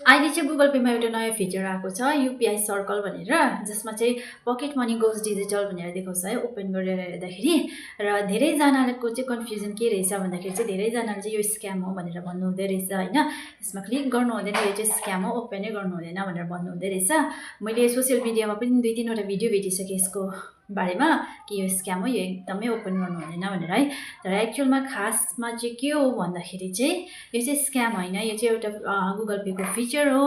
अहिले चाहिँ गुगल पेमा एउटा नयाँ फिचर आएको छ युपिआई सर्कल भनेर, जसमा चाहिँ पकेट मनी गोज डिजिटल भनेर देखाउँछ है ओपन गरेर हेर्दाखेरि। र धेरैजनाको चाहिँ कन्फ्युजन के रहेछ भन्दाखेरि चाहिँ धेरैजनाले चाहिँ यो स्क्याम हो भनेर भन्नुहुँदै रहेछ होइन। यसमा क्लिक गर्नु हुँदैन, यो चाहिँ स्क्याम हो, ओपनै गर्नु हुँदैन भनेर भन्नुहुँदै रहेछ। मैले सोसियल मिडियामा पनि 2-3वटा भिडियो भेटिसकेँ यसको बारेमा कि यो स्क्याम हो, यो एकदमै ओपन गर्नु हुँदैन भनेर है। तर एक्चुअलमा खासमा चाहिँ के हो भन्दाखेरि चाहिँ यो चाहिँ स्क्याम होइन, यो चाहिँ एउटा गुगल पेको फिचर हो।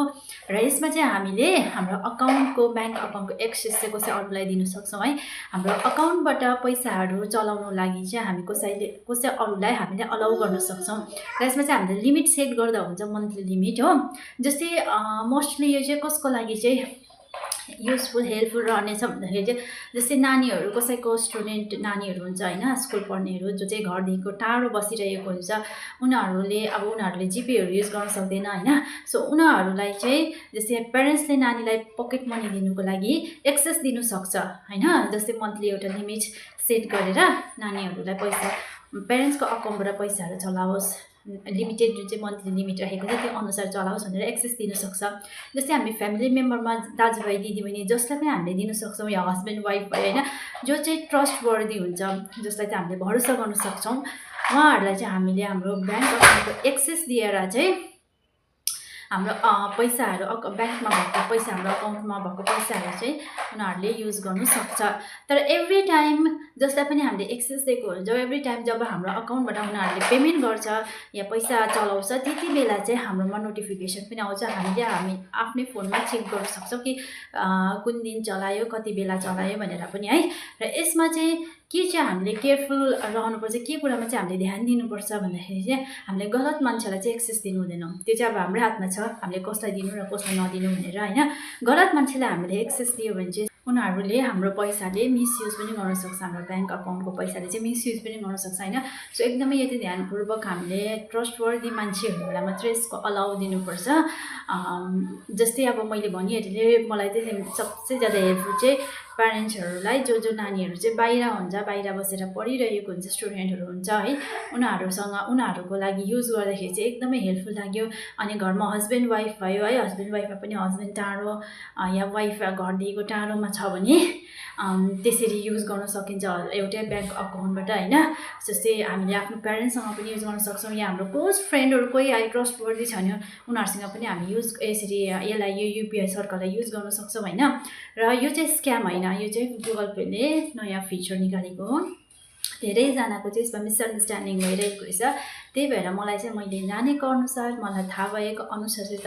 र यसमा चाहिँ हामीले हाम्रो अकाउन्टको ब्याङ्क अकाउन्टको एक्सेस चाहिँ कसै अरूलाई दिन सक्छौँ है। हाम्रो अकाउन्टबाट पैसाहरू चलाउनु लागि चाहिँ हामी कसै अरूलाई हामीले अलाउ गर्न सक्छौँ। र यसमा चाहिँ हामीले लिमिट सेट गर्दा हुन्छ, मन्थली लिमिट हो। जस्तै मोस्टली यो चाहिँ कसको लागि चाहिँ युजफुल हेल्पफुल रहनेछ भन्दाखेरि चाहिँ जस्तै नानीहरू, कसैको स्टुडेन्ट नानीहरू हुन्छ होइन, स्कुल पढ्नेहरू जो चाहिँ घरदेखिको टाढो बसिरहेको हुन्छ, उनीहरूले जिपेहरू युज गर्न सक्दैन होइन। सो उनीहरूलाई चाहिँ जस्तै पेरेन्ट्सले नानीलाई पकेट मनी दिनुको लागि एक्सेस दिनु सक्छ होइन। जस्तै मन्थली एउटा लिमिट सेट गरेर नानीहरूलाई पैसा पेरेन्ट्सको अकाउन्टबाट पैसाहरू चलाओस्, लिमिटेड जुन चाहिँ मन्थली लिमिट राखेको छ त्यो अनुसार चलाओस् भनेर एक्सेस दिनु सक्छ। जस्तै हामी फ्यामिली मेम्बरमा दाजुभाइ दिदीबहिनी जसलाई पनि हामीले दिन सक्छौँ, या हस्बेन्ड वाइफ भयो होइन, जो चाहिँ ट्रस्टवर्दी हुन्छ, जसलाई चाहिँ हामीले भरोसा गर्न सक्छौँ, उहाँहरूलाई चाहिँ हामीले हाम्रो ब्याङ्क अकाउन्टको एक्सेस दिएर चाहिँ हाम्रो पैसाहरू ब्याङ्कमा भएको पैसा, हाम्रो अकाउन्टमा भएको पैसाहरू चाहिँ उनीहरूले युज गर्नु सक्छ। तर एभ्री टाइम जसलाई पनि हामीले एक्सेस दिएको हुन्छ, एभ्री टाइम जब हाम्रो अकाउन्टबाट उनीहरूले पेमेन्ट गर्छ या पैसा चलाउँछ, त्यति बेला चाहिँ हाम्रोमा नोटिफिकेसन पनि आउँछ। हामी आफ्नै फोनमा चेक गर्न सक्छौँ कि कुन दिन चलायो, कति बेला चलायो भनेर पनि है। र यसमा चाहिँ के चाहिँ हामीले केयरफुल रहनुपर्छ, के कुरामा चाहिँ हामीले ध्यान दिनुपर्छ भन्दाखेरि चाहिँ हामीले गलत मान्छेलाई चाहिँ एक्सेस दिनु हुँदैन। त्यो चाहिँ अब हाम्रो हातमा छ, हामीले कसलाई दिनु र कसलाई नदिनु भनेर होइन। गलत मान्छेलाई हामीले एक्सेस दियो भने चाहिँ उनीहरूले हाम्रो पैसाले मिसयुज पनि गर्न सक्छ, हाम्रो ब्याङ्क अकाउन्टको पैसाले चाहिँ मिसयुज पनि गर्न सक्छ होइन। सो एकदमै यति ध्यानपूर्वक हामीले ट्रस्टवर्दी मान्छेहरूलाई मात्रै यसको अलाउ दिनुपर्छ। जस्तै अब मैले भनिहालेँ, मलाई चाहिँ सबसे ज्यादा हेल्पफुल चाहिँ प्यारेन्ट्सहरूलाई, जो नानीहरू चाहिँ बाहिर बसेर पढिरहेको हुन्छ, स्टुडेन्टहरू हुन्छ है, उनीहरूको लागि युज गर्दाखेरि चाहिँ एकदमै हेल्पफुल लाग्यो। अनि घरमा हस्बेन्ड वाइफ भयो है, हस्बेन्ड वाइफमा पनि हस्बेन्ड टाढो या वाइफ घरदेखिको टाढोमा छ भने त्यसरी युज गर्न सकिन्छ एउटै ब्याङ्क अकाउन्टबाट होइन। जस्तै हामीले आफ्नो प्यारेन्ट्ससँग पनि युज गर्न सक्छौँ, या हाम्रो क्लोज फ्रेन्डहरू कोही ट्रस्टवर्दी छ भने उनीहरूसँग पनि हामी यसरी यो युपिआई सर्कललाई युज गर्न सक्छौँ होइन। र यो चाहिँ स्क्याम होइन, यो चाहिँ गुगल पेले नयाँ फिचर निकालेको हो। धेरैजनाको चाहिँ यसमा मिसअन्डरस्ट्यान्डिङ भइरहेको रहेछ, त्यही भएर मैले जानेको अनुसार, मलाई थाहा भएको अनुसार चाहिँ